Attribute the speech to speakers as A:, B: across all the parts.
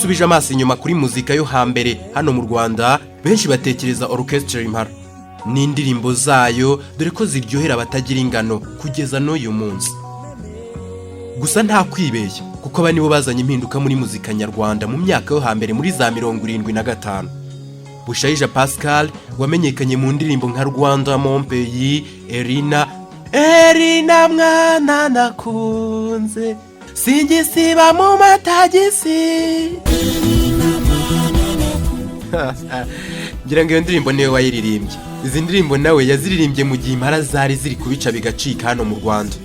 A: Usubije amaso inyuma kuri muzika yo hambere hano mu Rwanda, benshi batekereza Orchestre Impala n'indirimbo zayo, dore ko ziryohera abatagira ingano kugeza n'uyu munsi. Gusa nta kwibeshya, kuko aba nibo bazanye impinduka muri muzika nyarwanda mu myaka yo hambere, muri za 75. Bushayija Pascal wamenyekanye mu ndirimbo nka "Rwanda Mon Pays", "Erina Erina Mwana Nakunze", "Singisiba mu matagisi", ngira ngo iyo ndirimbo niwe wayiririmbye. Izi ndirimbo nawe yaziririmbye mu gihe Impala zari ziri kubica bigacika hano mu Rwanda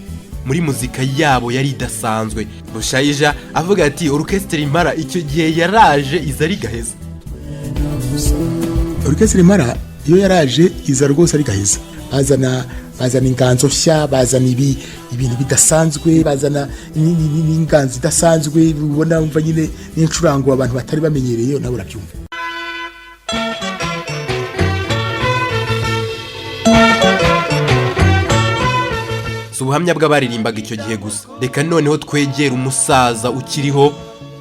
A: muri muzika yabo yari idasanzwe. Bushayija avuga ati Orchestre Impala icyo gihe yaraje iza ari gaheza.
B: Orchestre Impala iyo yaraje iza rwose ari gaheza. Bazana inganzo nshya, bazana ibintu bidasanzwe, bazana n'inganzo idasanzwe ubona, wumva nyine n'incurango abantu batari bamenyereye, nawe urabyumva.
A: Si ubuhamya bw'abaririmbaga icyo gihe gusa. Reka noneho twegere umusaza ukiriho,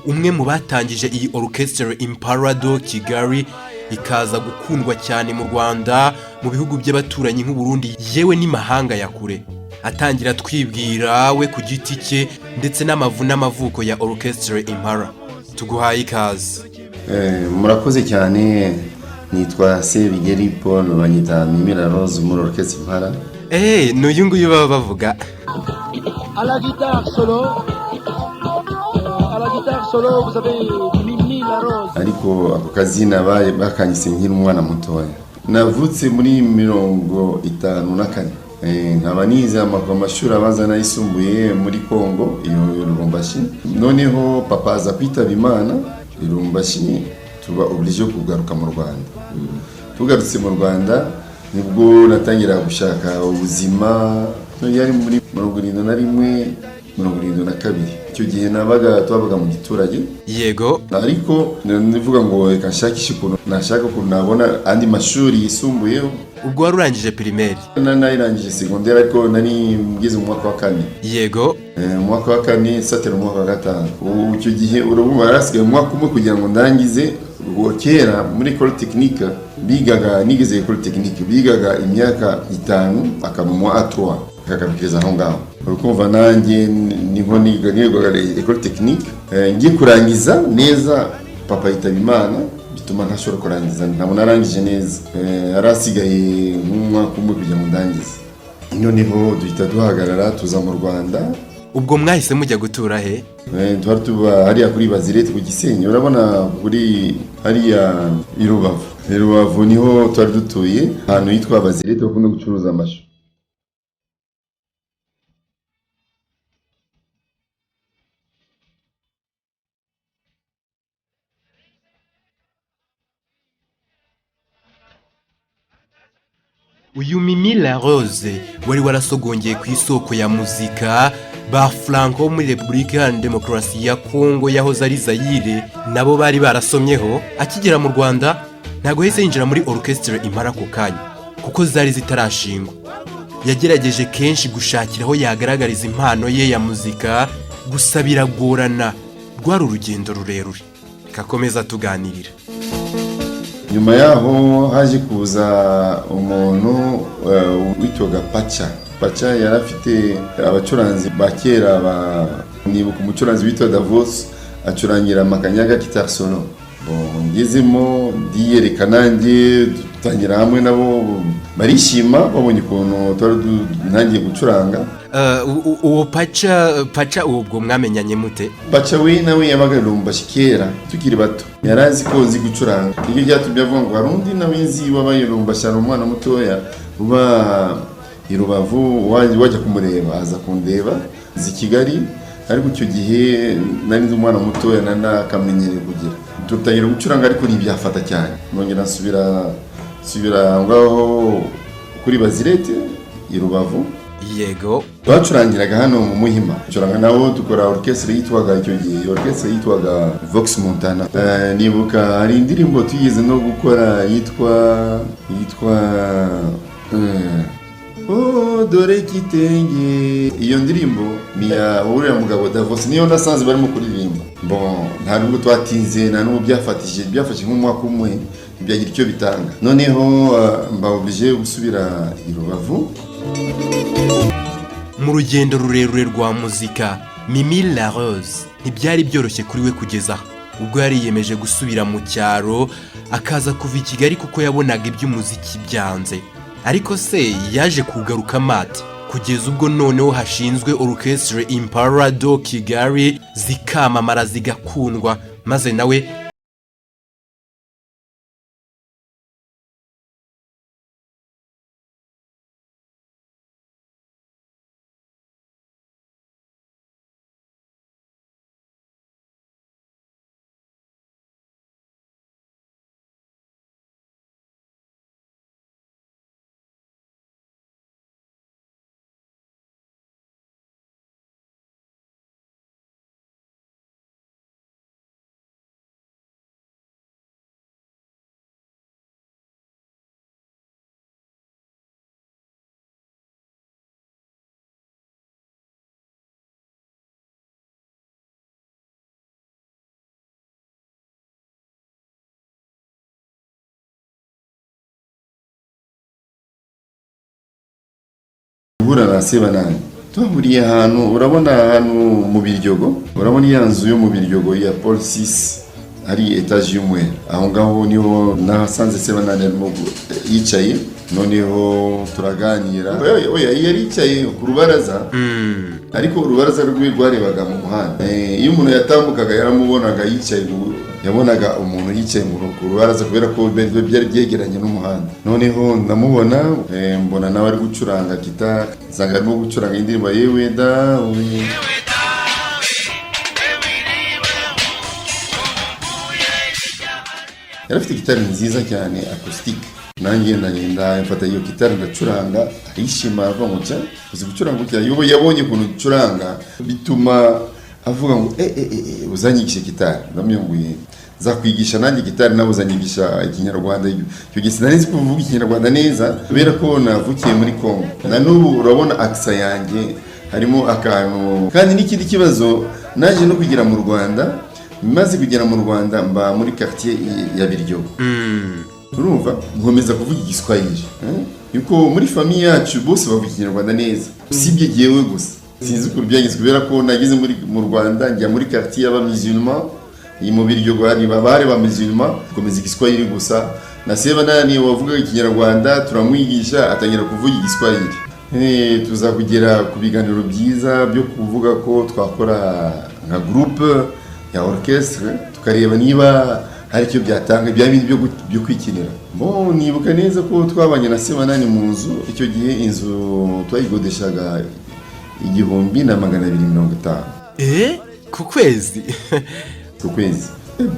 A: umwe mu batangije iyi Orchestre Impala de Kigali, ikaza gukundwa cyane mu Rwanda, mu bihugu by'abaturanyi nk'u Burundi, yewe n'imahanga ya kure. Atangira twibwira we ku giti cye ndetse n'amavu n'amavuko ya Orchestre Impala. Tuguhaye ikaze.
C: Murakoze cyane. Nitwa Sebigeri Paul, banyita Mimi La Rose muri Orchestre Impala.
A: Eee, ni uyu nguyu baba bavuga.
D: À la guitare solo, à la guitare solo, vous avez Mimi La Rose.
C: Ariko ako kazina bakanyise nkiri umwana mutoya. Navutse muri 54. Nkaba nize amashuri abanza n'ayisumbuye muri Congo, iyo Lubumbashi. Noneho papa aza kwitaba Imana i Lubumbashi, tuba obligé kugaruka mu Rwanda. Tugarutse mu Rwanda nibwo natangira gushaka ubuzima. Yari muri 71, 72. Icyo gihe nabaga, twabaga mu giturage. Ariko nivuga ngo reka nshakishe ukuntu nashaka ukuntu nabona andi mashuri yisumbuyeho.
A: Ubwo wari urangije primaire?
C: Narangije secondaire, ariko nari ngeze mu mwaka wa kane. Mu mwaka wa kane nsatira mu mwaka wa gatanu. Ubu icyo gihe urabumva yarasigaye umwaka umwe kugira ngo ndangize. Ubwo kera muri école technique bigaga, nigeze école technique, bigaga imyaka 5, akaba mu A3 akagarukiriza aho ngaho. Urukumva nanjye niho nigaga école technique. Ngiye kurangiza neza, papa yitaba Imana, bituma ntashobora kurangiza, ntabwo narangije neza. Yari asigaye nk'umwaka umwe kugira ngo ndangize. Noneho duhita duhagarara, tuza mu Rwanda.
A: Ubwo mwahise mujya gutura he?
C: Twari tuba hariya kuri Bazirete ku Gisenyi, urabona kuri hariya i Rubavu. I Rubavu niho twari dutuye, ahantu hitwa Bazirete bakunda gucuruza amashu.
A: Uyu Mimi La Rose wari warasogongeye ku isoko ya muzika, ba Franco muri Repubulika Iharanira Demokarasi ya Kongo yahoze ari Zayire nabo bari barasomyeho. Akigera mu Rwanda ntabwo yahise yinjira muri Orchestre Impala ako kanya, kuko zari zitarashingwa. Yagerageje kenshi gushakira aho yagaragariza impano ye ya muzika, gusa biragorana, rwari urugendo rurerure. Reka akomeza tuganirira.
C: Nyuma yaho haje kuza umuntu witwaga Pacha. Pacha yari afite abacuranzi ba kera ba nibuka umucuranzi witwa Davos acurangira Makanyaga guitare solo. Bon, ngezemo ndiyereka nanjye, dutangira hamwe nabo, barishima babonye ukuntu twari ntangiye gucuranga.
A: Uwo Pacha, ubwo mwamenyanye mute?
C: Pacha we nawe yabaga i Lubumbashi kera tukiri bato, yari azi ko nzi gucuranga. Nibyo byatumye avuga ngo hari undi nawe nzi wabaye i Lubumbashi, hari umwana mutoya uba i Rubavu, wajya kumureba. Aza kundeba nzi i Kigali, ariko icyo gihe nari nzi umwana mutoya, nari nakamenyereye kugira. Dutangira gucuranga ariko ntibyafata cyane. Nongera nsubira aho ngaho kuri Bazirete i Rubavu. Twacurangiraga hano mu Muhima, curanga nabo, dukora orchestre yitwaga, icyo gihe orchestre yitwaga Vox Montana. Nibuka hari indirimbo tugeze no gukora yitwa "Oh Dore Kitenge". Iyo ndirimbo ni ya uriya mugabo Davos, niyo nasanze barimo kuririmba. Bon, nta nubwo twatinze, nta nubwo byafatishije, byafashe nk'umwaka umwe, ntibyagira icyo bitanga. Noneho mba obligé gusubira i Rubavu.
A: Mu rugendo rurerure rwa muzika, Mimi La Rose ntibyari byoroshye kuri we kugeza aha ubwo yari yiyemeje gusubira mu cyaro, akaza kuva i Kigali kuko yabonaga iby'umuziki byanze. Ariko se yaje kugaruka mate kugeza ubwo noneho hashinzwe Orchestre Impala de Kigali, zikamamara, zigakundwa, maze nawe
C: Guhura na Sebanani, twahuriye ahantu, urabona ahantu mu Biryogo, urabona iya nzu yo mu Biryogo ya Paul 6, hari étage y'umweru, aho ngaho niho nahasanze Sebanani arimo yicaye. Noneho turaganira. Oya, oya, yari yicaye ku rubaraza, ariko urubaraza rwe rwarebaga mu muhanda. Iyo umuntu yatambukaga yaramubonaga yicaye, yabonaga umuntu yicaye ku rubaraza kubera ko byari byegeranye n'umuhanda. Noneho ndamubona, mbona nawe ari gucuranga gitari, nsanga arimo gucuranga indirimbo "Yewe Dawe". Yari afite gitari nziza cyane, acoustique. Nanjye ndagenda mfata iyo gitari ndacuranga, arishima, aravuga ngo: "Cya uzi gucuranga gutya?" Iyo yabonye ukuntu ncuranga bituma avuga ngo: "Eh eh eh, uzanyigisha gitari?" Ndamuyunguye: "Nzakwigisha nanjye gitari, nawe uzanyigisha Ikinyarwanda." Icyo gihe sinari nzi kuvuga Ikinyarwanda neza kubera ko navukiye muri Congo. Na n'ubu urabona accent yanjye harimo akantu. Kandi n'ikindi kibazo, naje no kugera mu Rwanda. Maze kugera mu Rwanda mba muri quartier ya Biryogo, urumva nkomeza kuvuga Igiswahili, eh? Yuko muri famille yacu bose bavuga Ikinyarwanda neza usibye jyewe gusa. Sinzi ukuntu byagenze, kubera ko nageze muri mu Rwanda njya muri quartier y'abamusulman. Iyi mu Biryogo hari bari ba musulman, komeza Igiswahili gusa. Na Sebanani wavugaga Ikinyarwanda turamwigisha, atangira kuvuga Igiswahili. Tuza kugera ku biganiro byiza byo kuvuga ko twakora nka groupe ya orchestre, tukareba niba hari icyo byatanga, bya bindi byo kwikinira. Bon, nibuka neza ko twabanye na Sebanani mu nzu. Icyo gihe inzu twayigodeshaga 1250.
A: Eh, ku kwezi?
C: Ku kwezi.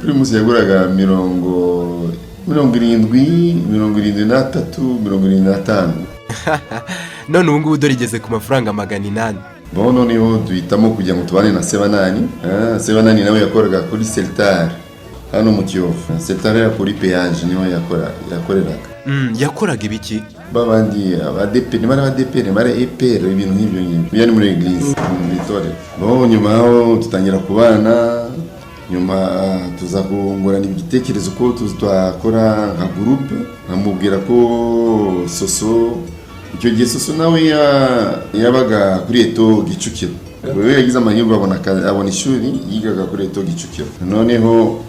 C: Primus yaguraga 70, 73, 75.
A: None ubu ngubu dore igeze ku mafaranga 800.
C: Bon, noneho duhitamo kugira ngo tubane na Sebanani. Sebanani nawe yakoraga kuri Seltar hano mu Kiyovu. Seltar ya kuri péage niho yakoreraga.
A: Yakoraga ibiki?
C: Babandi abadeperi, bari abadeperi, bari EPR, ibintu nk'ibyo ngibyo, yari muri église, mu itorero. Bon, nyuma aho tutangira kubana, nyuma tuza kungurana igitekerezo ko twakora nka groupe. Nkamubwira ko Soso, icyo gihe Soso nawe yabaga kuri ETO Kicukiro. We yagize amahirwe abona abona ishuri, yigaga kuri ETO Kicukiro. Noneho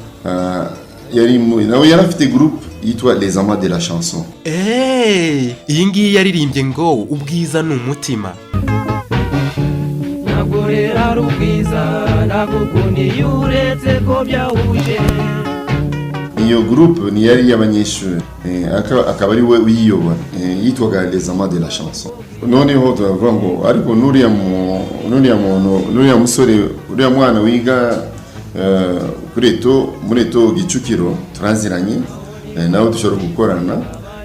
C: nawe yari afite groupe yitwa Les Amants de la Chanson.
A: Eee, iyi ngiyi yaririmbye ngo "Ubwiza ni umutima".
E: Ntabwo rero ari ubwiza nagukundiye, uretse ko byahuje.
C: Iyo groupe ni yari iy'abanyeshuri, akaba ari we uyiyobora. Yitwaga Les Amants de la Chanson. Noneho turavuga ngo ariko nuriya muntu, nuriya musore, uriya mwana wiga kuri ETO, muri ETO Kicukiro, turaziranye, nawe dushobora gukorana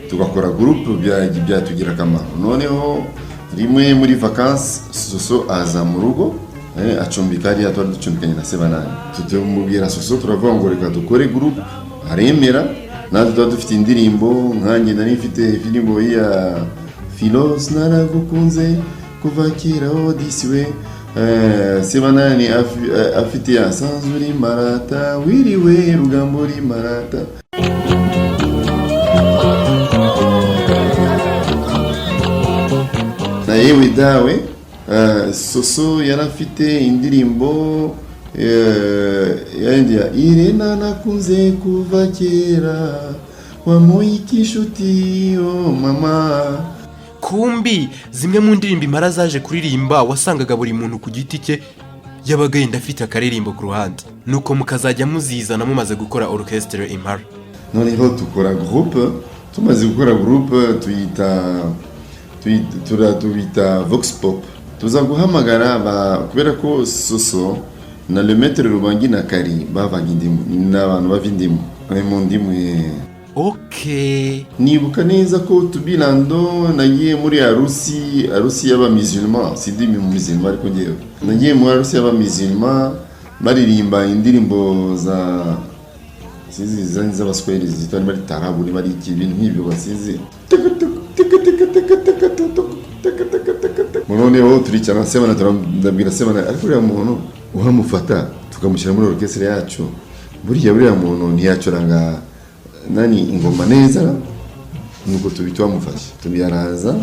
C: tugakora groupe, byatugira akamaro. Noneho rimwe muri vacances Soso aza mu rugo, acumbika hariya twari ducumbikanye na Sebanani. Tumubwira Soso, turavuga ngo reka dukore groupe, aremera. Natwe tuba dufite indirimbo, nkanjye nari mfite indirimbo ya Filos, "Naragukunze kuva kera, oh disi we". Sebanani afite ya sanzwe uri marata, wiriwe rugambo uri marata. Na yewe dawe. Soso yari afite indirimbo yayindi ya Irena nakunze kuva kera, wamuhika inshuti, oh mama.
A: Kumbi zimwe mu ndirimbo Impala zaje kuririmba, wasangaga buri muntu ku giti cye yabaga yenda afite akaririmbo ku ruhande, nuko mukazajya muzizana mumaze gukora Orchestre Impala.
C: Noneho dukora groupe. Tumaze gukora groupe, tuyita tubita Vox Pop. Tuza guhamagara kubera ko Soso na le maître Rubangi na Kari bavanga indimu, ni abantu bava indimu, bari mu ndimu. Nibuka neza ko tubilando nagiye muri arusi y'abamisulman. Sindi mu musulman, ariko ngewe nagiye muri arusi y'abamisulman, baririmba indirimbo za sinzi z'abaswahili zitwa niba ari tarabu, niba ari iki, ibintu nk'ibyo basizi. Noneho turicara Sebana, ndabwira Sebana: "Ariko uriya muntu uhamufata tukamushyira muri orchestre yacu, buriya buriya muntu ntiyacuranga nani ingoma neza?" Nuko tubi twamufashe, tubiyaraza,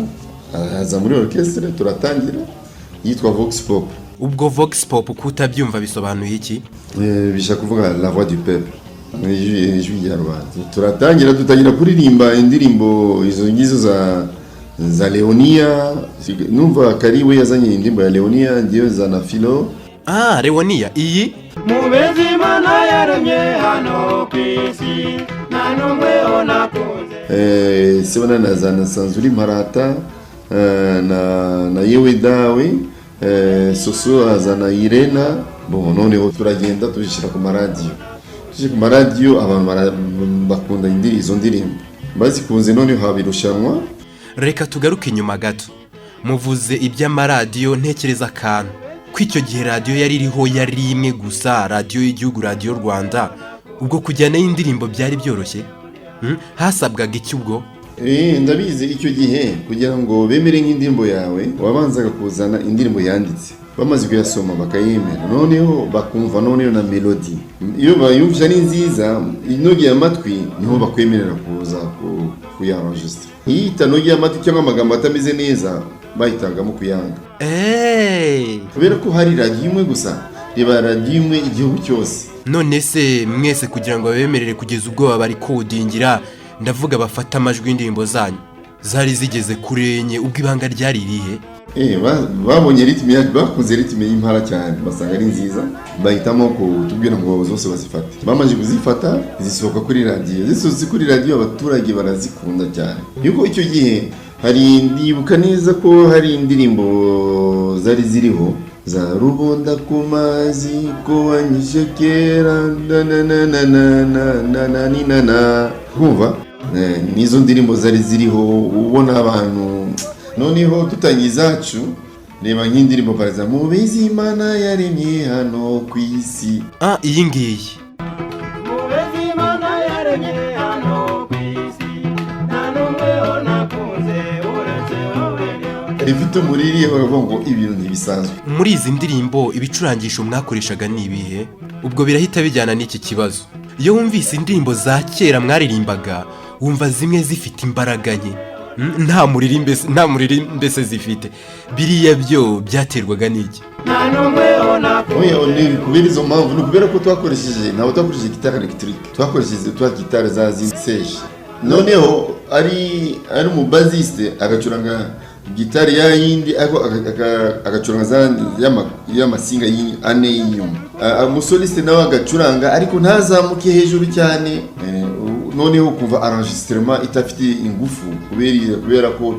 C: araza muri orchestre, turatangira yitwa Vox Pop.
A: Ubwo Vox Pop kutabyumva bisobanuye iki?
C: Bishaka kuvuga la voix du peuple, ijwi rya rubanda. Turatangira, dutangira kuririmba indirimbo izo ngizo za Leonia. Numva Kari we yazanye indirimbo ya Leonia, ngewe zana Filo.
A: Ah, Leonia iyi.
E: Mubezi Imana yaremye hano ku isi, nta n'umwe unakunze.
C: Sebana na zana Sanzuri Marata, na yewe dawe. Soso azana Irena. Bon, noneho turagenda tuzishyira ku maradiyo. Tuzishyira ku maradiyo, abantu bakunda izo ndirimbo, bazikunze, noneho haba irushanwa.
A: Reka tugaruke inyuma gato. Muvuze iby'amaradiyo, ntekereza akantu ko icyo gihe radiyo yari iriho yari imwe gusa, radiyo y'igihugu, Radiyo Rwanda. Ubwo kujyanayo indirimbo byari byoroshye? Hasabwaga iki ubwo?
C: Ndabizi, icyo gihe kugira ngo bemere nk'indirimbo yawe, wabanzaga kuzana indirimbo yanditse, bamaze kuyasoma bakayemera, noneho bakumva noneho na melody. Iyo bayumvise ari nziza, inogeye amatwi, niho bakwemerera kuza kuyaenregistra. Iyo itanogeye amatwi cyangwa amagambo atameze neza, bahitagamo kuyanga. Kubera ko hari radiyo imwe gusa, reba, radiyo imwe igihugu cyose.
A: None se mwese kugira ngo babemerere kugeza ubwo babarikodingira, ndavuga bafate amajwi y'indirimbo zanyu zari zigeze kuri enye, ubwo ibanga ryari irihe?
C: Babonye rythme yacu, bakunze rythme y'Impala cyane, basanga ari nziza, bahitamo kutubwira ngo zose bazifate. Bamaze kuzifata, zisohoka kuri radiyo. Zisohotse kuri radiyo, abaturage barazikunda cyane. Yuko icyo gihe hari, ndibuka neza ko hari indirimbo zari ziriho za rubonda ku mazi ko wanyishe kera na na na na na na na na ni na na, kumva. Nizo ndirimbo zari ziriho, ubona abantu. Noneho dutangiye izacu, reba nk'indirimbo par exemple mubizi Imana yaremye hano ku isi.
A: Ah, iyi ngiyi.
E: Mubezi Imana yaremye hano ku isi, nta n'umwe unakunze uretse wowe.
C: Ifite umuriri, baravuga ngo ibintu ntibisanzwe.
A: Muri izi ndirimbo ibicurangisho mwakoreshaga ni ibihe? Ubwo birahita bijyana n'iki kibazo: iyo wumvise indirimbo za kera mwaririmbaga, wumva zimwe zifite imbaraga nke, nta muriri mbese, nta muriri mbese zifite. Biriya byo byaterwaga n'iki?
E: Nta n'umwe unakunze.
C: Oya, ni kubera izo mpamvu, ni ukubera ko twakoresheje, ntabwo twakoresheje gitari électrique, twakoresheje twa gitari za Sèche. Noneho ari umubassiste agacuranga gitari ya yindi, ariko agacuranga za y'amasinga ane y'inyuma. Umusoliste nawe agacuranga, ariko ntazamuke hejuru cyane. Noneho kuva enregistrement idafite ingufu kubera ko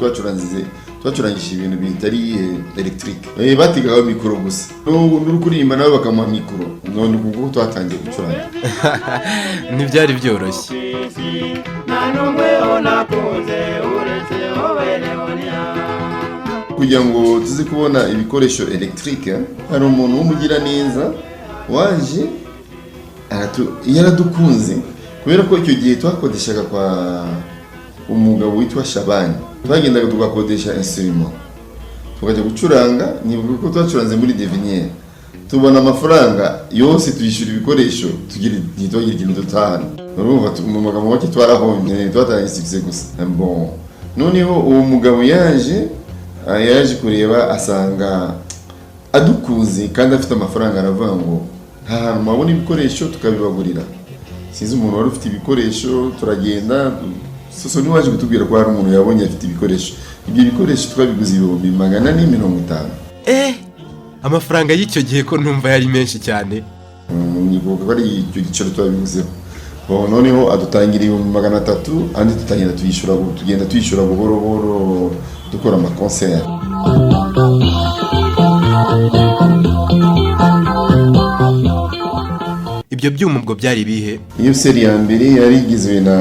C: twacurangishije ibintu bitari électrique. Bategaga mikoro gusa, n'uri kuririmba nawe bakamuha mikoro. None ubwo twatangiye gucuranga.
A: Ntibyari byoroshye.
E: Nta n'umwe unakunze uretse wowe Leonia.
C: Kugira ngo tuze kubona ibikoresho électrique, hari umuntu w'umugiraneza waje yaradukunze, kubera ko icyo gihe twakodeshaga kwa umugabo witwa Shabani, twagendaga tugakodesha instrument. Tukajya gucuranga. Nibuka ko twacuranze muri Deviniere, tubona amafaranga yose, tuyishyura ibikoresho, tugira ntitwagira ikintu dutahana. Urumva, mu magambo make twarahombye, twatangiye succès gusa. Bon, noneho uwo mugabo yaje kureba, asanga adukunze kandi afite amafaranga, aravuga ngo nta hantu mwabona ibikoresho tukabibagurira. Sinzi umuntu wari ufite ibikoresho, turagenda. Soso niwe waje kutubwira ko hari umuntu yabonye afite ibikoresho. Ibyo bikoresho twabiguze 450,000.
A: Amafaranga y'icyo gihe ko numva yari menshi cyane?
C: Nibuka ko ari icyo giciro twabiguzeho. Bon, noneho adutangira 300,000, andi dutangira tuyishyura, tugenda tuyishyura buhoro buhoro, dukora amakonseri.
A: Ibyo byuma ubwo byari ibihe?
C: Iyo série ya mbere yari igizwe na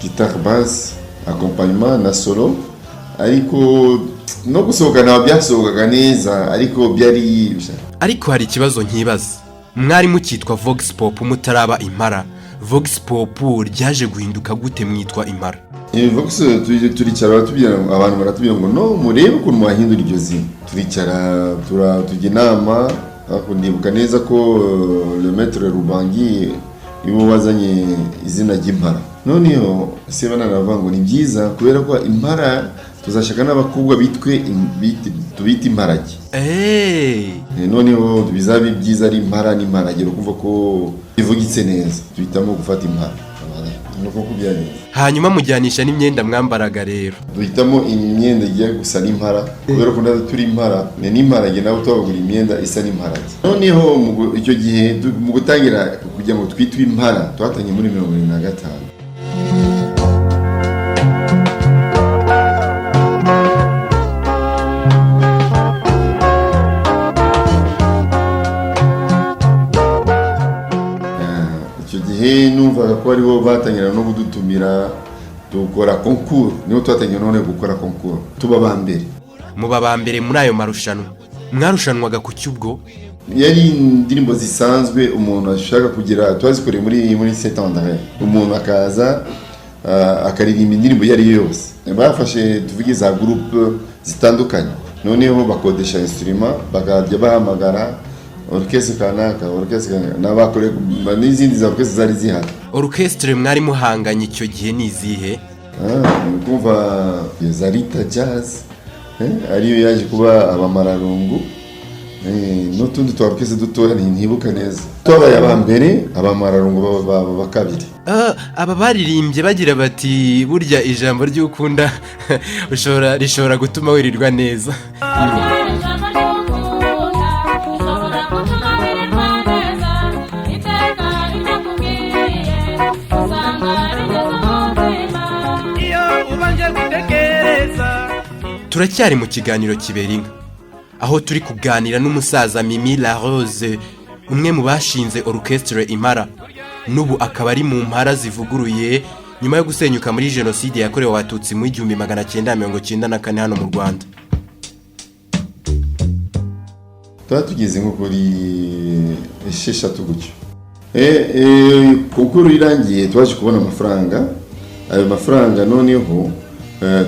C: guitare basse, accompagnement na solo, ariko no gusohoka ntabwo byasohokaga neza, ariko byari
A: Ariko hari ikibazo nkibaza: mwari mukitwa Vox Pop, mutaraba Impara. Vox Pop ryaje guhinduka gute mwitwa Impara?
C: Iyi Vox, turicara, baratubwira, abantu baratubwira ngo no murebe ukuntu mwahindura iryo zina. Turicara, tujya inama, ariko ndibuka neza ko le maître Rubangi niwe wazanye izina ry'Impara. Noneho Sebanani aravuga ngo ni byiza, kubera ko Impara tuzashaka n'abakobwa bitwe tubite Imparage. Noneho bizaba byiza ari Impara n'Imparage, ukumva ko bivugitse neza. Duhitamo gufata Impara. Voilà. Ni uko kubyagenze.
A: Hanyuma mujyanisha n'imyenda mwambaraga rero?
C: Duhitamo imyenda igiye gusa n'impara, kubera ko natwe turi impara, ni n'imparage, nabo tubagura imyenda isa n'imparage. Noneho icyo gihe mu gutangira kugira ngo twitwe Impara, twatangiye muri 75. Icyo gihe numvaga ko aribo batangira no kudutumira dukora concours. Niho twatangiye none gukora concours, tuba ba mbere.
A: Muba ba mbere muri ayo marushanwa. Mwarushanwaga ku cy'ubwo?
C: Yari indirimbo zisanzwe umuntu ashaka kugira, twazikoreye muri Saint André. Umuntu akaza akaririmba indirimbo iyo ari yo yose. Bafashe, tuvuge, za groupe zitandukanye, noneho bakodesha instrument, bakajya bahamagara orchestre kanaka, orchestre kanaka, n'abakore n'izindi za orchestre zari zihari.
A: Orchestre mwari muhanganye icyo gihe ni izihe?
C: Ni kumva za Rita Jazz, ariyo yaje kuba Abamararungu, n'utundi twa orchestre dutoya ntibuka neza. Twabaye aba mbere, Abamararungu baba kabiri.
A: Aba baririmbye bagira bati burya ijambo ry'ukunda ushobora rishobora gutuma wirirwa neza.
F: Ijambo ry'ukunda rishobora gutuma wirirwa neza, iteka ibyo akubwiye usanga rigeze umutima.
E: Iyo ubanje gutekereza.
A: Turacyari mu kiganiro Kibera Inka, aho turi kuganira n'umusaza Mimi La Rose, umwe mu bashinze orchestre Impara, n'ubu akaba ari mu Mpara zivuguruye nyuma yo gusenyuka muri jenoside yakorewe Abatutsi mu 1994 hano mu Rwanda.
C: Tuba tugeze nko kuri 6 gutyo. Concours irangiye, twaje kubona amafaranga. Ayo mafaranga noneho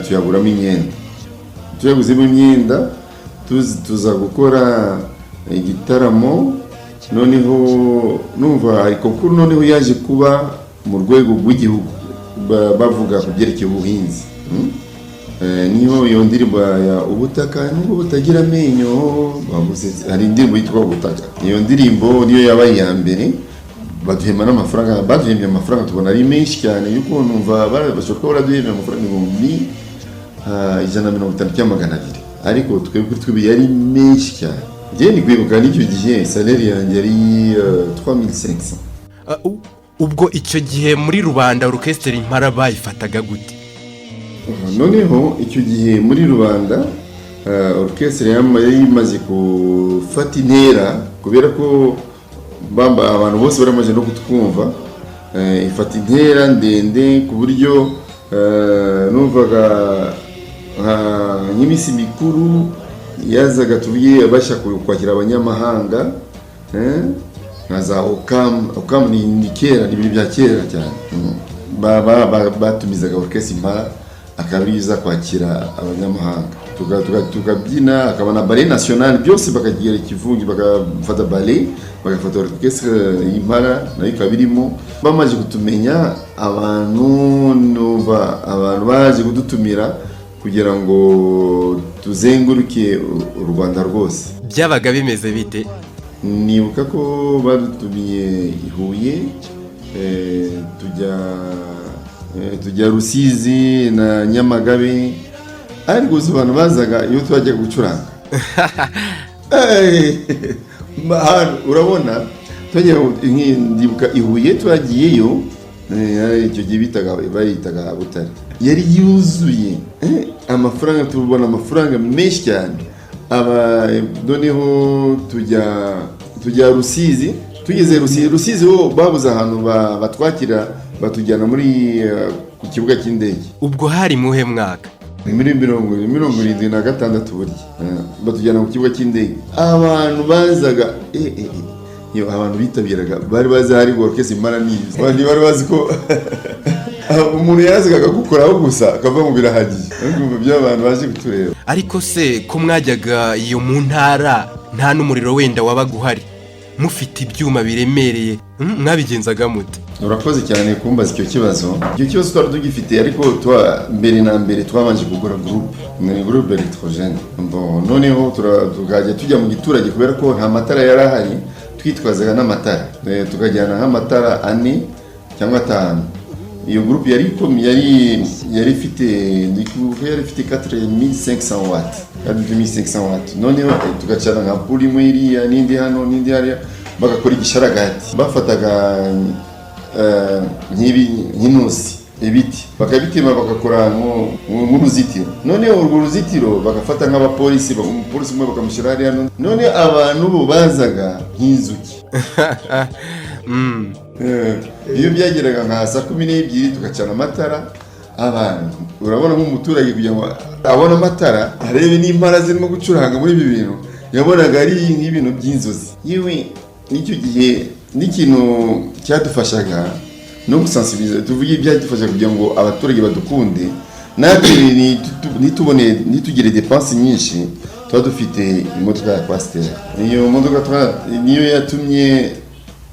C: tuyaguramo imyenda. Tuyaguzemo imyenda, tuza gukora igitaramo. Noneho numva hari concours noneho yaje kuba mu rwego rw'igihugu, bavuga ku byerekeye ubuhinzi. Niho iyo ndirimbo ya ubutaka nubwo butagira amenyo bavuze, hari indirimbo yitwa Ubutaka. Iyo ndirimbo niyo yabaye iya mbere, baduhemba n'amafaranga. Baduhembye amafaranga tubona ari menshi cyane, yuko numva bashobora kuba baraduhembye amafaranga 150,000 cyangwa 200, ariko twebwe kuri twebwe yari menshi cyane. Njyewe ni kwibuka n'icyo gihe salaire yanjye yari 3500.
A: Ubwo icyo gihe muri rubanda orchestre Impara bayifataga gute?
C: Noneho icyo gihe muri rubanda orchestre yari imaze gufata intera, kubera ko bamba abantu bose baramaze no kutwumva. Ifata intera ndende ku buryo numvaga nk'iminsi mikuru yazaga, tuvuge bashaka kwakira abanyamahanga, nka za OCAM. OCAM ni kera, ni ibintu bya kera cyane. Batumizaga orchestre Impara akaba ariyo iza kwakira abanyamahanga. Tukabyina, hakaba na ballet national, byose bakagira ikivunge, bagafata ballet, bagafata orchestre y'Impala nayo ikaba irimo. Bamaze kutumenya abantu, numva abantu baje kudutumira kugira ngo tuzenguruke u Rwanda rwose.
A: Byabaga bimeze bite?
C: Nibuka ko badutumiye i Huye, tujya Rusizi na Nyamagabe, ariko gusa abantu bazaga iyo twajyaga gucuranga. Hano urabona twajya ndibuka i Huye twagiyeyo, icyo gihe bayitaga Butare, yari yuzuye. Amafaranga, tubona amafaranga menshi cyane. Aba noneho tujya Rusizi. Tugeze Rusizi ho babuze ahantu batwakira, batujyana muri ku kibuga cy'indege.
A: Ubwo hari muhe mwaka?
C: Ni muri 76 burya. Batujyana ku kibuga cy'indege, abantu bazaga, yo abantu bitabiraga bari bazi hari orchestre Impala nizi. Abantu bari bazi ko umuntu yarazaga akagukoraho gusa akavuga ngo birahagije, ariko by'abantu baje kutureba.
A: Ariko se ko mwajyaga iyo mu ntara nta n'umuriro wenda wabaga uhari, mufite ibyuma biremereye, mwabigenzaga mute?
C: Urakoze cyane kumbaza icyo kibazo. Icyo kibazo twari tugifite, ariko mbere na mbere twabanje kugura groupe, ni groupe électrogène. Bon, noneho tukajya tujya mu giturage, kubera ko nta matara yari ahari, twitwazaga n'amatara. Tukajyana nk'amatara ane cyangwa atanu. Iyo groupe yari ikomeye, yari ifite, ndibuka yari ifite 4500 watts, 4500 watts. Noneho tugacana nka puri imwe iriya, n'indi hano, n'indi hariya, bagakora igisharagati. Bafataga nk'ibi, nk'inusi, ibiti bakabitema, bagakora nk'uruzitiro. Noneho urwo ruzitiro bagafata nk'abapolisi, umupolisi umwe bakamushyira hariya. None abantu bo bazaga nk'inzuki. Iyo byageraga nka saa 12 tugacana amatara, abantu, urabona nk'umuturage kugira ngo abone amatara, arebe n'impara zirimo gucuranga muri ibi bintu, yabonaga ari nk'ibintu by'inzozi. Yewe, n'icyo gihe n'ikintu cyadufashaga no gusensibiliza, tuvuge ibyadufasha kugira ngo abaturage badukunde, natwe ntitubone, ntitugire dépenses nyinshi. Tuba dufite imodoka ya Coaster. Iyo modoka niyo yatumye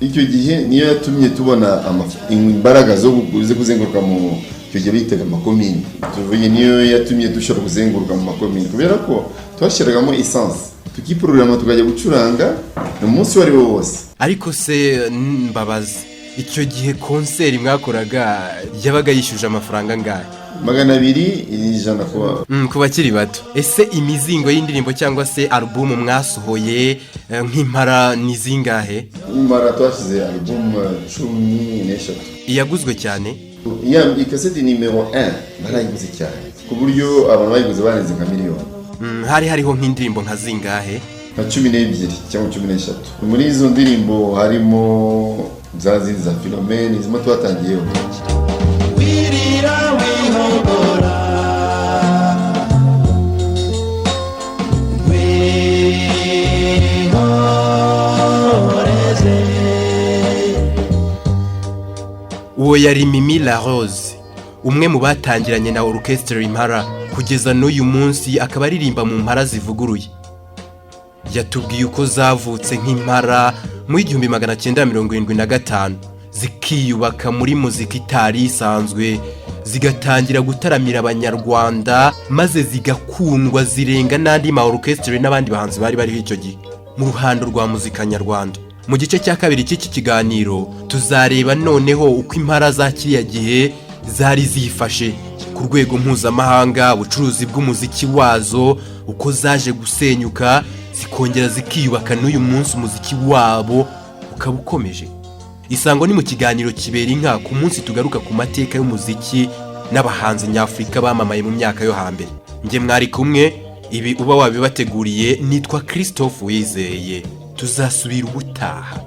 C: icyo gihe, niyo yatumye tubona imbaraga zo kuzenguruka mu icyo gihe bitaga amakomini. Tuvuge niyo yatumye dushobora kuzenguruka mu makomini, kubera ko twashyiragamo essence, tukiporogaramu, tukajya gucuranga umunsi uwo ari wo wose.
A: Ariko se mbabazi, icyo gihe concert mwakoraga yabaga yishyuje amafaranga angahe?
C: 200, 100 kuba
A: Ku bakiri bato. Ese imizingo y'indirimbo cyangwa se alubumu mwasohoye nk'impara ni zingahe?
C: Impala twashyize album 13.
A: Iyaguzwe cyane?
C: Iya ikaseti nimero 1 barayiguze cyane, ku buryo abantu bayiguze barenze nka miliyoni.
A: Hari hariho nk'indirimbo nka zingahe?
C: Nka 12 cyangwa 13. Muri izo ndirimbo harimo za zindi za Philomene, zimwe twatangiyeho.
E: Wirira wihogora, wihoreze.
A: Uwo yari Mimi La Rose, umwe mu batangiranye na Orchestre Impala, kugeza n'uyu munsi akaba aririmba mu mpara zivuguruye. Yatubwiye uko zavutse nk'impara mu 1975, zikiyubaka muri muzika itari isanzwe, zigatangira gutaramira Abanyarwanda, maze zigakundwa, zirenga n'andi ma orchestre n'abandi bahanzi bari bariho icyo gihe mu ruhando rwa muzika nyarwanda. Mu gice cya kabiri cy'iki kiganiro tuzareba noneho uko impara za kiriya gihe zari zifashe ku rwego mpuzamahanga, ubucuruzi bw'umuziki wazo, uko zaje gusenyuka zikongera zikiyubaka, n'uyu munsi umuziki wabo ukaba ukomeje. Isango ni mu kiganiro Kibera Inka, ku munsi tugaruka ku mateka y'umuziki n'abahanzi nyafurika bamamaye mu myaka yo hambere. Njye mwari kumwe, ibi uba wabibateguriye, nitwa Christophe Wizeye. Tuzasubira ubutaha.